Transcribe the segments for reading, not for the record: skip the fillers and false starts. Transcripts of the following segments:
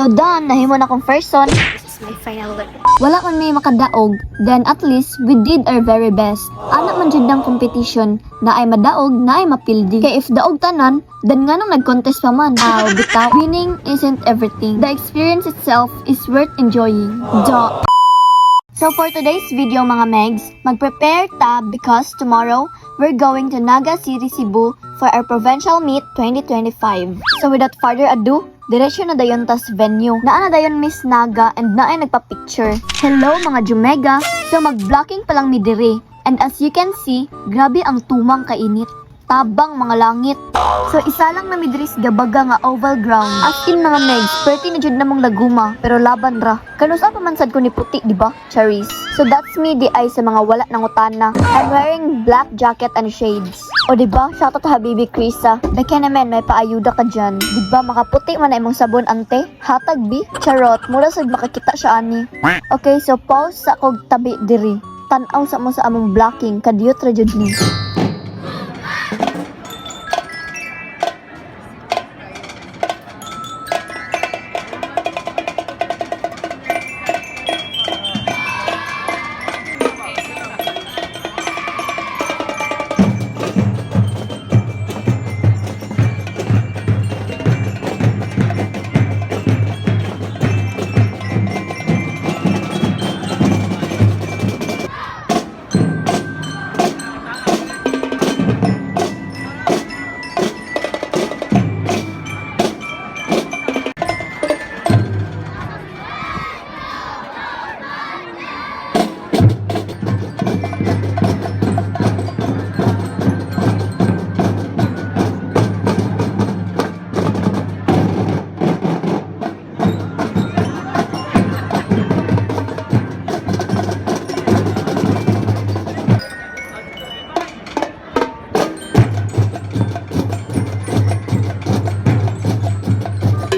So done, nahimo na akong person. This is my final look. Wala man may makadaog, then at least we did our very best. Ana man jud ng competition, naay madaog, naay mapildi. Kay if daog tanan, then nganong nag-contest pa man? Aw, bitaw. Winning isn't everything. The experience itself is worth enjoying. Duh. So for today's video, mga Megs, mag-prepare ta because tomorrow we're going to Naga City, Cebu for our provincial meet 2025. So without further ado, diretso na dayon tas venue. Naa na dayon Miss Naga and naay nagpa-picture. Hello, mga Jumega! So mag-blocking pa lang mi diri. And as you can see, grabe ang tumang kainit. Tabang mga langit. So isa lang na mi diri sa Gabaga nga oval ground. As in, mga Megs, perti na jud namong laguma, pero laban ra. Kanusa pa man sad ko ni puti, di ba? Charis. So that's me diay sa mga wala nang utana. I'm wearing black jacket and shades. O di ba? Shoutout Habibi Krisa. Beke naman, may paayuda ka dyan. Di ba makaputi man na imong sabon, ante? Hatag bi? Charot, mura sad makakita siya ani. Okay, so pause sa kog tabi diri. Tan-aw sa mo sa among blocking, kadiyot ra jud ni.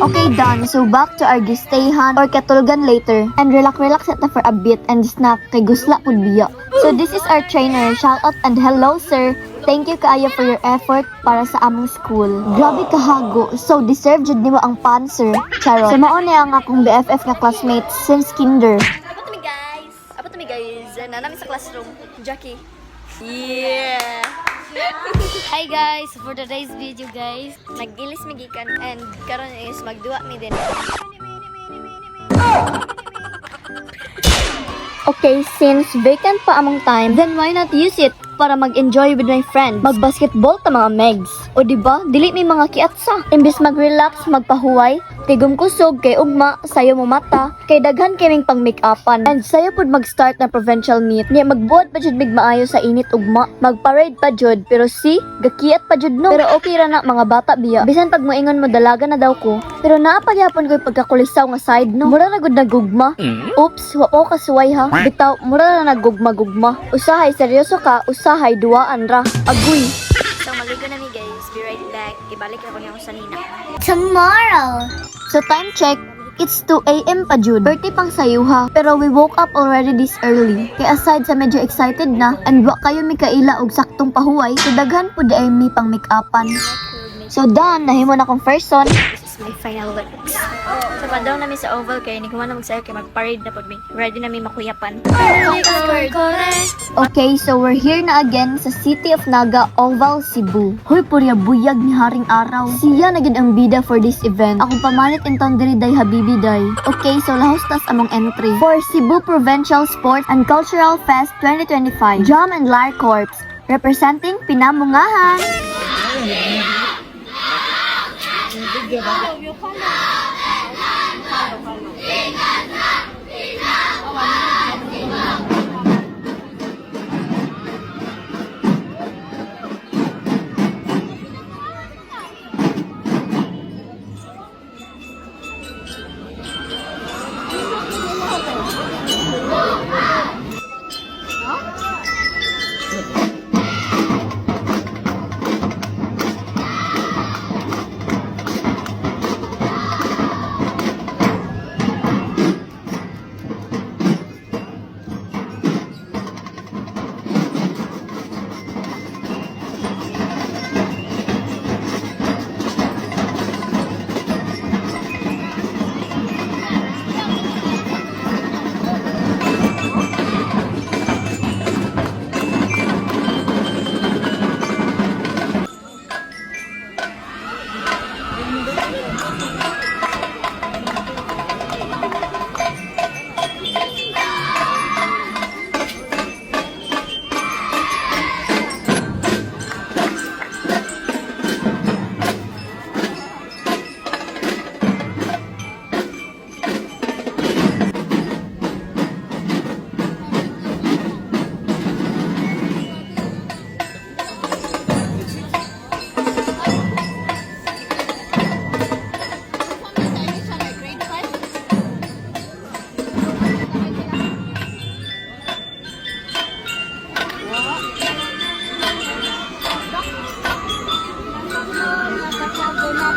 Okay, done. So back to our gistayhan or katulgan later. And relax-relax ta for a bit and snack kay gusla pud biya. So this is our trainer. Shout out and hello, sir. Thank you kaayo for your effort para sa among school. Grabe kahago. So deserve jud nimo ang pan, sir. Charot. So mao niya ang akong BFF nga classmates since kinder. Abot mi, guys. Abot mi, guys. Na namin sa classroom. Jackie. Yeah. Hi guys! For today's video, guys, Nag-ilis mi gikan and karon is magduwa mi din. Okay, since vacant pa among time, then why not use it para mag-enjoy with my friends? Mag-basketball ta, mga Megs. O di ba? Dili mi mga kiatsa. Imbis mag-relax, magpahuway, tigom kusog kay ugma, sayo mo mata, kay daghan kaming pang make-upan. And sayo pud mag-start na provincial meet. Nya magbuhat pa jud mig maayo sa init ugma. Mag-parade pa jud, pero si gakiat pa jud no. Pero okay ra na, mga bata biya. Bisan pag moingon mo dalaga na daw ko, pero naa pa gyapon ko'y pagkakulisaw nga side no. Mura ra gud nagugma. Oops, wa ko kasuway ha. Bitaw, mura na nagugma-gugma. Usahay seryoso ka, usahay duwaan ra. Agoy. So maligo na mi, guys. Be right back. Ibalik ako niya sa nina. Tomorrow! So time check, it's 2 a.m. pa jud. Birthday pang sayuha. Pero we woke up already this early. Kaya aside sa medyo excited na, and wa kayo mi kaila og saktong pahuway, so daghan pud ay mi pang make-upan. So done, nahimo na akong person. This is my final look. So padaw na mi sa oval kay ni na magsayo kay mag-parade na pud mi. Ready na mi makuyapan. Okay, so we're here na again sa City of Naga, Oval, Cebu. Hoy, purya buyag ni Haring Araw. Siya na gid ang bida for this event. Akong pamalit in town diri day, Habibi day. Okay, so lahos tas among entry. For Cebu Provincial Sports and Cultural Fest 2025, Drum and Lyre Corps, representing Pinamungahan.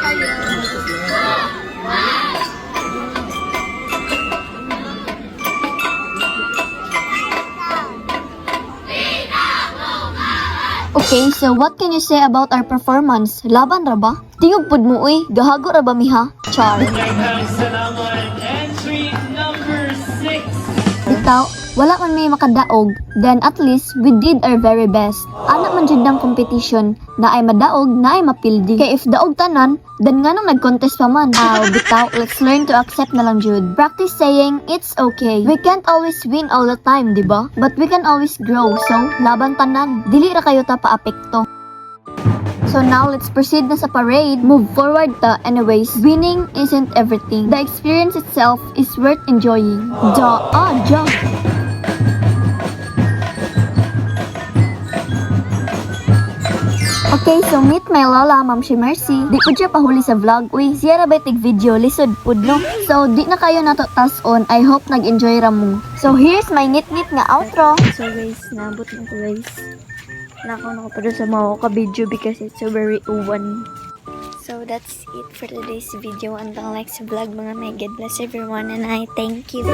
kayo. Okay, so what can you say about our performance? Laban ra ba? Tingog pud mo uy, gahago ra ba mi ha? Char. Daghang salamat. Entry number 6. Bitaw, wala man may makadaog, then at least we did our very best. Ana man jud ng competition, naay madaog, naay mapildi. Kay if daog tanan, then nganong nag-contest pa man? Aw, bitaw, let's learn to accept na lang jud. Practice saying, "It's okay." We can't always win all the time, di ba? But we can always grow, so laban tanan. Dili ra kayo ta paapekto. So now, let's proceed na sa parade. Move forward ta. Anyways, winning isn't everything. The experience itself is worth enjoying. Ja, ah, ja. Okay, so meet my lola, Ma'am si Mercy. Di pud siya pahuli sa vlog. Uy, siya ra bay tig video, lisod pud no. So, di na kayo nato tas on. I hope nag-enjoy ra mo. So, here's my ngit-ngit nga outro. So guys, naabot na ko, guys. Nakaw na ko pa dun sa mga ka-video because it's so very uwan. So that's it for today's video. Until next vlog, mga may. God bless everyone and I thank you.